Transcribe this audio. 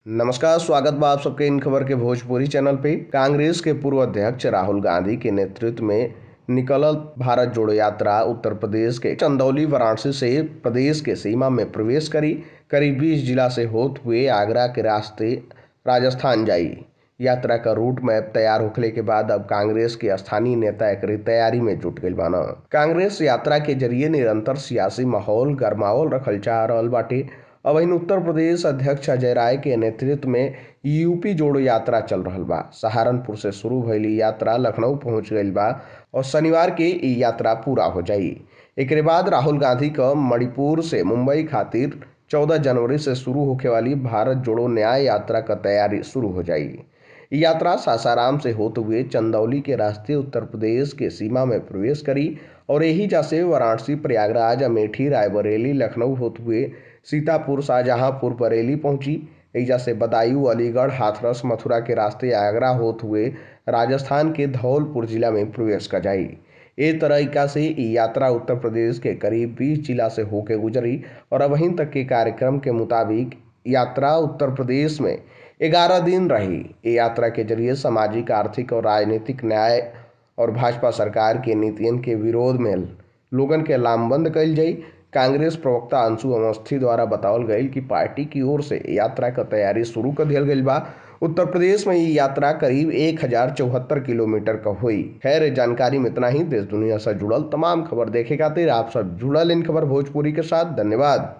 नमस्कार, स्वागत बा आप सबके इन खबर के भोजपुरी चैनल पे। कांग्रेस के पूर्व अध्यक्ष राहुल गांधी के नेतृत्व में निकलल भारत जोड़ो यात्रा उत्तर प्रदेश के चंदौली वाराणसी से प्रदेश के सीमा में प्रवेश करी, करीब 20 जिला से होत हुए आगरा के रास्ते राजस्थान जाई। यात्रा का रूट मैप तैयार होखले के बाद अब कांग्रेस के स्थानीय नेता एकरी तैयारी में जुट गइल बान। कांग्रेस यात्रा के जरिए निरंतर सियासी माहौल गरमावल रखल चाह रहल बाटे। अब इन उत्तर प्रदेश अध्यक्ष अजय राय के नेतृत्व में यूपी जोड़ो यात्रा चल रहल बा। सहारनपुर से शुरू भइल यात्रा लखनऊ पहुंच गइल बा और शनिवार के ई यात्रा पूरा हो जाई। एकरे बाद राहुल गांधी क मणिपुर से मुंबई खातिर 14 जनवरी से शुरू होखे वाली भारत जोड़ो न्याय यात्रा का तैयारी शुरू हो जाई। यात्रा सासाराम से होते हुए चंदौली के रास्ते उत्तर प्रदेश के सीमा में प्रवेश करी और यही जैसे वाराणसी, प्रयागराज, अमेठी, रायबरेली, लखनऊ होते हुए सीतापुर, शाहजहांपुर, बरेली पहुंची। एजा से बदायूं, अलीगढ़, हाथरस, मथुरा के रास्ते आगरा होते हुए राजस्थान के धौलपुर जिला में प्रवेश कर जाई। ए तरीका से ई यात्रा उत्तर प्रदेश के करीब 20 जिला से होके गुजरी और अब वहीं तक के कार्यक्रम के मुताबिक यात्रा उत्तर प्रदेश में 11 दिन रही। ये यात्रा के जरिए सामाजिक, आर्थिक और राजनीतिक न्याय और भाजपा सरकार के नीतियन के विरोध में लोगन के लामबंद कइल जाई। कांग्रेस प्रवक्ता अंशु अवस्थी द्वारा बतावल गइल कि पार्टी की ओर से यात्रा का तैयारी शुरू कर दियल गइल बा। उत्तर प्रदेश में ये यात्रा करीब 1074 किलोमीटर का हुई। खैर, जानकारी में इतना ही। देश दुनिया से जुड़ल तमाम खबर देखे खातिर आप सब जुड़ल इन खबर भोजपुरी के साथ। धन्यवाद।